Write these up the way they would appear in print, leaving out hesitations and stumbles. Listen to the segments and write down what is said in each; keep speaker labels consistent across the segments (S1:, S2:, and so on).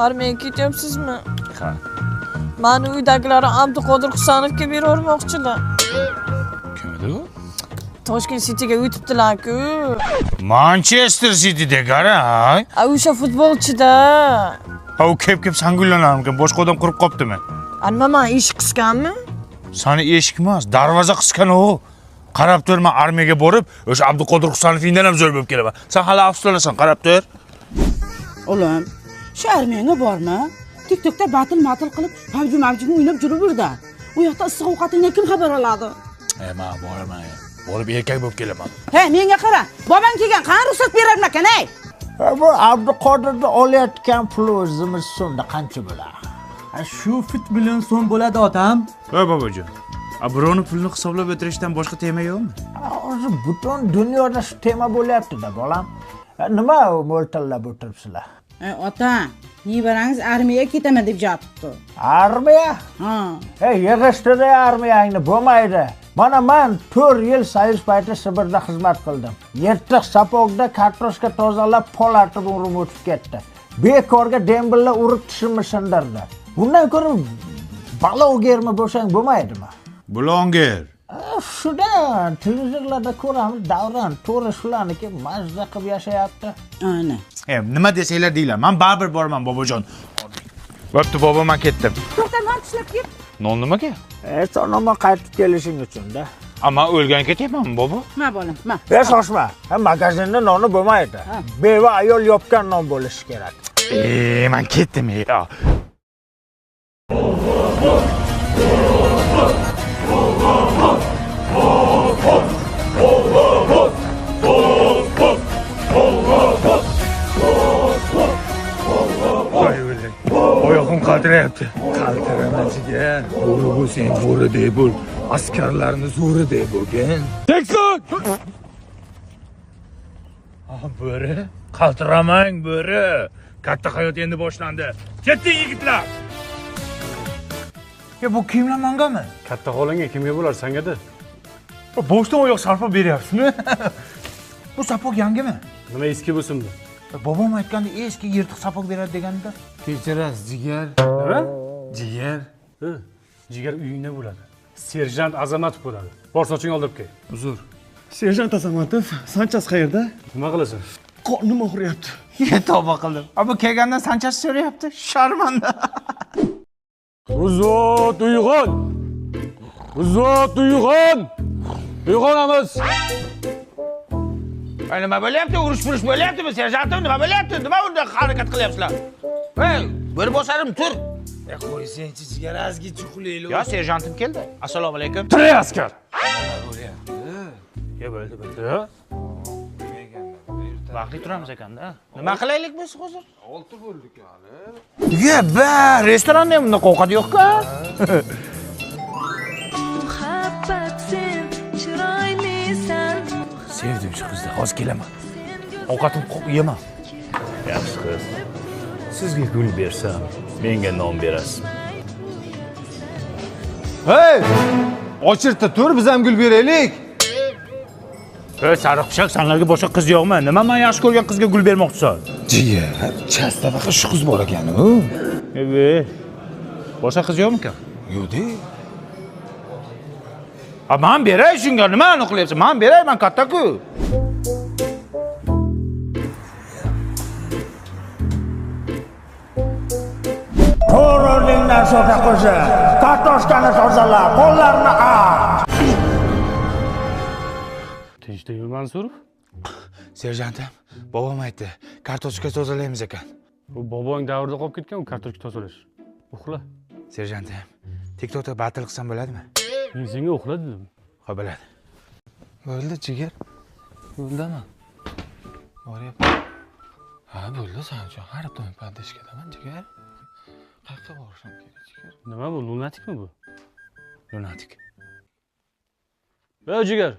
S1: Armiyaga ketyapsizmi?
S2: Ha.
S1: Mani uydagilar Abduqodir Husanovga beravermoqchilar.
S2: Kim edi u?
S1: Toshkent Cityga o'tibdilar-ku.
S2: Manchester City'da qarang.
S1: A o'sha futbolchida.
S2: Ha u kep-kep sangullanarmikan? Boshqa odam qurib qoptimi?
S1: A nima man eshik qisganmi?
S2: Sani eshik emas, darvoza qisgan u. Qarab tur, men armiyaga borib, o'sha Abduqodir Husanovingdan ham zo'r bo'lib kelaman. Sen hali afsuslanasan, qarab tur.
S3: O'g'lim, shu armiyaga borma. TikTokda batil-matil qilib, PUBG-mabjini o'ynab yuraverda. U yoqda issiq ovqatingdan kim xabar oladi?
S2: Men boraman. Borib erkak bo'lib kelaman.
S3: He, menga qara. Bobang kelgan, qani ruxsat berarmikan, ey?
S4: Bu Abduqodirni olayotgan puli o'zimiz so'mda qancha bo'ladi?
S5: Shu fit million so'm bo'ladi, otam.
S2: Voy bobojon. A birovni pulini hisoblab o'tirishdan boshqa tema yo'qmi?
S4: Hozir butun dunyoda shu tema bo'lyapti-da, bolam. Nima mo'ltallab o'tiribsizlar?
S3: Ota, nevarangiz armiyaga ketaman deb yotibdi.
S4: Armiya?
S3: Ha.
S4: Yig'ishtir armiyangni, bo'lmaydi. Mana men 4 yil soyuz payti Sibirda xizmat qildim. Yirtiq sapogda kartoshka tozalab pol artib umrim o'tib ketdi. Bekorga dembilla urib tishimni sindirdi. Bundan ko'ra balogermi bo'lsang bo'lmaydimi?
S2: Bulonger.
S4: Shudan televizorlarda ko'ramiz, davron to'g'ri shularniki mazza qilib yashayapti.
S3: Ana.
S2: Nima desanglar deylar. Men baribir boraman bobojon. Bo'pti bobo, men ketdim.
S3: To'xta, non tishlab ket.
S2: Non nimaga?
S4: Sonoma qaytib kelishing uchun-da.
S2: Amma o'lgan ketyapmanmi bobo?
S3: Ma bolam, ma.
S4: Shoshma. Magazinda noni bo'lmaydi. Beva ayol yopgan non bo'lishi kerak.
S2: Men ketdim.
S6: Oyog'im qaltirayapti. Qaltirama jigar. Bo'ri bo'lsang bo'ridek bo'l. Askarlarni zo'ridek bo'lgin. Tekson!
S2: Bo'ri, qaltiramang bo'ri. Katta hayot endi boshlandi. Ketdik yigitlar. Ya bu kiyimlar mangami?
S7: Katta xolangga kimga bo'lar, sangada.
S2: Boshdan oyoq sarpo beryapsizmi? Bu sapog yangimi?
S7: Nima eski bo'lsinmi?
S2: Bobom aytganda eski yirtiq sapog beradi deganda.
S6: Kechirasiz jigar.
S7: Nima?
S6: Jigar.
S7: Jigar uyingda bo'ladi. Serjant Azamatov bo'ladi. Bor sochingni oldirib kel.
S6: Uzr.
S5: Serjant Azamatov, sanchasi qayerda?
S7: Nima qilasan?
S5: Qornim og'riyapti.
S2: Tavba qildim. Bu kelgandan sanchasi so'rayapti. Sharmanda.
S7: Uzot uyg'on. Uzot uyg'on. Uyg'onamiz.
S2: Nima bo'lyapti? Urush-purush bo'lyaptimi, serjantim? Nima bo'lyapti? Nima unda harakat qilyapsizlar? Ey, bo'ri bosarim, tur.
S6: Qo'ysangchi jigar, ozgincha uxlaylik.
S2: Yo, serjantim keldi. Assalomu alaykum.
S7: Tur askar.
S6: Nima bo'lyapti?
S7: Ya bo'ldi, bo'ldi.
S2: Vaqtli turamiz ekanda. Nima qilaylik biz hozir?
S6: 6 bo'ldik hali.
S2: Ya, ba, restoranda ham bunday ovqat yo'q-ku.
S8: Muhabbat sen chiroylisan.
S2: Sevdim shu qizni, hozir kelaman. Ovqatim yema.
S9: Yaxshi qiz. Sizga gul bersam, menga non berasiz.
S6: Hey! Ochirda tur, biz ham gul beraylik.
S2: Ey, sariq pishak, sanlarga boshqa qiz yo'qmi? Nima men yaxshi ko'rgan qizga gul bermoqchisan?
S6: Jigar, chasta faqat shu qiz bor ekan-u.
S2: Ey, boshqa qiz yo'qmikan?
S6: Yo'q-da.
S2: A men beray shunga, nimani qilyapsan? Men beray, men katta-ku.
S4: To'g'ri o'rningdan so'ka qo'shi. Kartoshkani tozala, qo'llarni ach.
S7: Tinchlikmi Mansurov?
S2: Serjantim, bobom aytdi, kartoshka tozalaymiz ekan.
S7: Bu bobong davrida qolib ketgan u kartoshka tozalash. Uxla.
S2: Serjantim, TikTokda battle qilsam bo'ladimi?
S7: Men senga uxla dedim.
S2: Xo'p, bo'ladi.
S6: Bo'ldi jigar. Yo'ldaman. Boryapman. Ha, bo'ldi, sen uchun har doim podeshkadaman jigar. Qayerga borishim kerak jigar?
S7: Nima bu, lunatikmi bu?
S2: Lunatik.
S7: Ey jigar.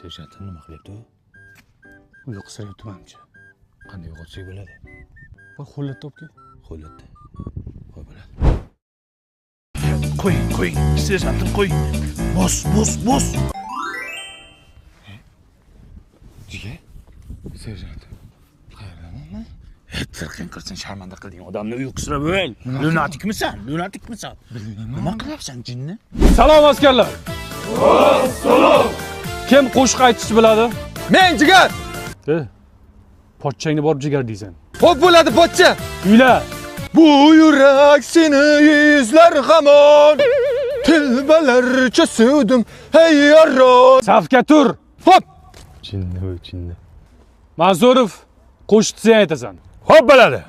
S2: Serjantim nima qilyapti u?
S7: Uyqusirayapti menimcha.
S2: Qanday uyg'otsak bo'ladi?
S7: Bor, ho'llatda olib kel.
S2: Ho'llatda. Qo'y bo'ladi. Qo'ying, qo'ying. Serjantim, qo'ying. Bos, bos, bos.
S6: Jigar, serjant. Qayerdaman men?
S2: Tirqing qilsin, sharmanda qilding odamni uyqusirab o'l. Lunatikmisan? Lunatikmisan? Nima qilyapsan jinni?
S7: Salom askarlar. Assalom. Kim qo'shiq aytishni biladi?
S6: Men jigar.
S7: Pochchangni borib jigar deysan.
S6: Xo'p bo'ladi pochcha.
S7: Uyla.
S6: Bu yurak seni izlar hamon. Tilbalarcha sevdim hey yaron.
S7: Safga tur.
S6: Xo'p.
S7: Jinni u jinni. Mansurov, qo'shiqni sen aytasan.
S2: Xo'p bo'ladi.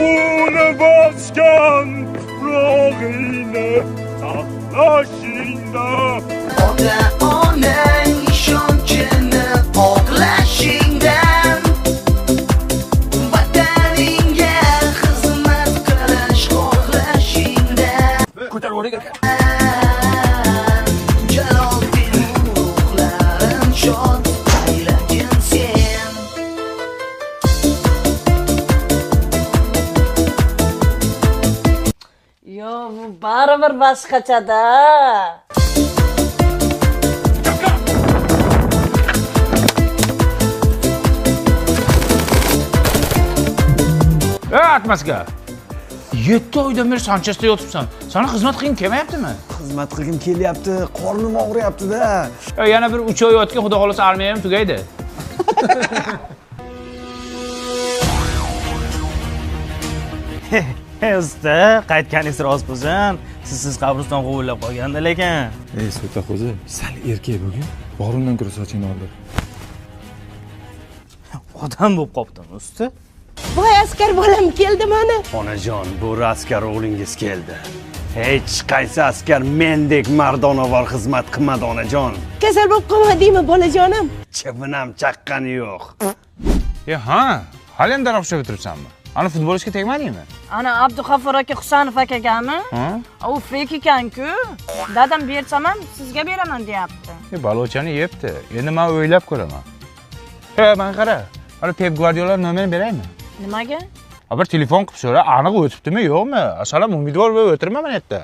S9: Uni bosgan tuprog'ingni saqlashingda.
S10: Ota onang ishonchini oqlashingdan, vataningga xizmat qilish xohlashingdan.
S2: Ko'tar o'rniga.
S10: Jalol Temur ruhlarin shod aylagin sen.
S1: Yo, bu baribir boshqachada.
S2: Ey atmaska. 7 oydan beri Sanchezda yotibsan. Sana xizmat qilging kelmayaptimi?
S5: Xizmat qilgim kelyapti, qornim og'riyapti-da.
S2: Yana bir 3 oy yotgan, xudo xolasa armiya ham tugaydi.
S11: Usta, qaytganingiz rost bo'lsin. Sizsiz qabriston g'uvillab qolgandi lekin.
S6: Ey so'taxo'zi, sal erkak bo'lgin. Bor undan ko'ra sochingni oldir.
S11: Odam bo'lib qoptim, usta.
S12: Voy askar bolam keldi mana.
S9: Onajon, bo'ri askar o'g'lingiz keldi. Hech qaysi askar mendek mardonavor xizmat qilmadi, onajon.
S12: Kasal bo'lib qolmadingmi, bolajonim?
S9: Chivin ham chaqqani yo'q.
S2: Ha, hali ham daraxt o'xshab o'tiribsanmi? Ana futbolchiga tegmadingmi?
S1: Ana Abduqaffor aka Husanov akagami? U fake ekan-ku. Dadam bersam ham sizga beraman deyapti.
S2: Balochani yebdi. Endi men o'ylab ko'raman. Mana qara. Ana Pep Guardiola nomerini beraymi?
S1: Nimaga?
S2: Bir telefon qilib so'ra, aniq o'tibdimi, yo'qmi? Asalam umidvor bo'lib o'tirma mana yerda.